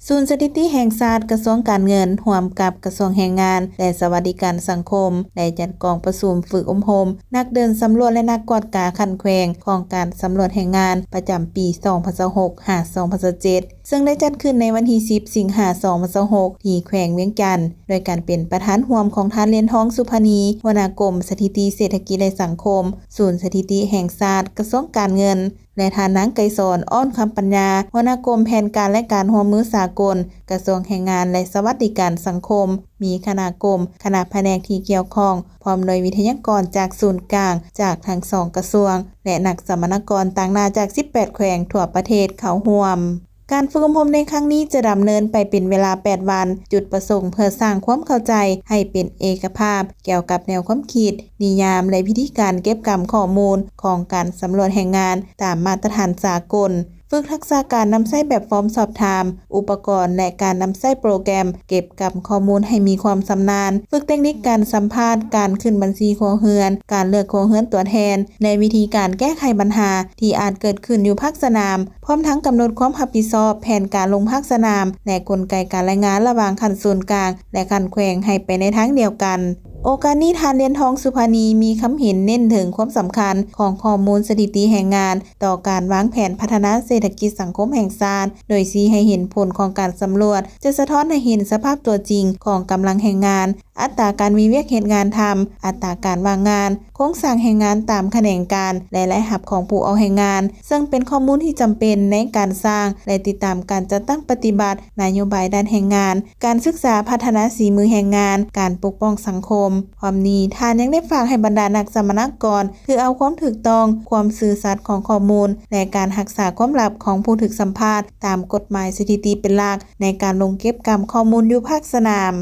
ສູນສະຖິຕິແຫ່ງຊາດ ກະຊວງການເງິນ ຮ່ວມກັບກະຊວງແຮງງານ ແລະ ສະຫວັດດີການສັງຄົມ ໄດ້ຈັດກອງປະຊຸມຝຶກອົບຮົມນັກເດີນສຳຫຼວດ ແລະ ນັກກວດກາຂັ້ນແຂວງ ຂອງການສຳຫຼວດແຮງງານ ປະຈຳປີສອງພັນຊາວຫົກ ຫາ ສອງພັນຊາວເຈັດ ເຊິ່ງໄດ້ຈັດຂຶ້ນໃນວັນທີສິບ ສິງຫາ ສອງພັນຊາວຫົກ ທີ່ແຂວງວຽງຈັນ ໂດຍການເປັນປະທານຮ່ວມຂອງທ່ານ ຫຼຽນທອງ ສຸພານີ ຫົວໜ້າກົມສະຖິຕິເສດຖະກິດ ແລະ ສັງຄົມ ສູນສະຖິຕິແຫ່ງຊາດ ກະຊວງການເງິນ ແລະ ທ່ານນາງ ໄກສອນ ອ້ອນຄຳປັນຍາ ຫົວໜ້າກົມແຜນການ ແລະ ການຮ່ວມມືສາກົນ ກະຊວງແຮງງານ ແລະ ສະຫວັດດີການສັງຄົມ, ມີຄະນະກົມ, ຄະນະພະແນກທີ່ກ່ຽວຂ້ອງ ພ້ອມດ້ວຍວິທະຍາກອນຈາກສູນກາງ ຈາກທັງສອງກະຊວງ ແລະ ນັກສຳມະນາກອນຕາງໜ້າຈາກສິບແປດແຂວງທົ່ວປະເທດເຂົ້າຮ່ວມ. ການຝຶກອົບຮົມໃນຄັ້ງນີ້ຈະດຳເນີນໄປເປັນເວລາແປດວັນ, ຈຸດປະສົງເພື່ອສ້າງຄວາມເຂົ້າໃຈໃຫ້ເປັນເອກະພາບ ກ່ຽວກັບແນວຄວາມຄິດ, ນິຍາມ ແລະ ວິທີການເກັບກຳຂໍ້ມູນຂອງການສຳຫຼວດແຮງງານຕາມມາດຕະຖານສາກົນ, ຝຶກທັກສະການນຳໃຊ້ແບບຟອມສອບຖາມ, ອຸປະກອນ ແລະ ການນຳໃຊ້ໂປຣແກຣມເກັບກຳຂໍ້ມູນໃຫ້ມີຄວາມຊຳນານ, ຝຶກເຕັກນິກການສຳພາດ, ການຂຶ້ນບັນຊີຄົວເຮືອນ, ການເລືອກຄົວເຮືອນຕົວແທນ ແລະ ວິທີການແກ້ໄຂບັນຫາທີ່ອາດເກີດຂຶ້ນຢູ່ພາກສະໜາມ, ພ້ອມທັງກຳນົດຄວາມຮັບຜິດຊອບ, ແຜນການລົງພາກສະໜາມ ແລະ ກົນໄກການລາຍງານລະຫວ່າງຂັ້ນສູນກາງ ແລະ ຂັ້ນແຂວງໃຫ້ໄປໃນທາງດຽວກັນ. ໂອກາດນີ້ ທ່ານ ຫຼຽນທອງ ສຸພານີ ມີຄຳເຫັນເນັ້ນເຖິງຄວາມສຳຄັນຂອງຂໍ້ມູນສະຖິຕິແຮງງານຕໍ່ການວາງແຜນພັດທະນາເສດຖະກິດສັງຄົມແຫ່ງຊາດ, ໂດຍຊີ້ໃຫ້ເຫັນຜົນຂອງການສຳຫຼວດ ຈະສະທ້ອນໃຫ້ເຫັນສະພາບຕົວຈິງຂອງກຳລັງແຮງງານ, ອັດຕາການມີວຽກເຮັດງານທຳ, ອັດຕາການວ່າງງານ, ໂຄງສ້າງແຮງງານຕາມຂະແໜງການ ແລະ ລາຍຮັບຂອງຜູ້ອອກແຮງງານ, ເຊິ່ງເປັນຂໍ້ມູນທີ່ຈຳເປັນໃນການສ້າງ ແລະ ຕິດຕາມການຈັດຕັ້ງປະຕິບັດນະໂຍບາຍດ້ານແຮງງານ, ການສຶກສາພັດທະນາສີມືແຮງງານ, ການປົກປ້ອງສັງຄົມ. ພ້ອມນີ້, ທ່ານຍັງໄດ້ຝາກໃຫ້ບັນດານັກສຳມະນາກອນ ຖືເອົາຄວາມຖືກຕ້ອງ, ຄວາມຊື່ສັດຂອງຂໍ້ມູນ ແລະ ການຮັກສາຄວາມລັບຂອງຜູ້ຖືກສຳພາດຕາມກົດໝາຍສະຖິຕິເປັນຫຼັກ ໃນການລົງເກັບກຳຂໍ້ມູນຢູ່ພາກສະໜາມ.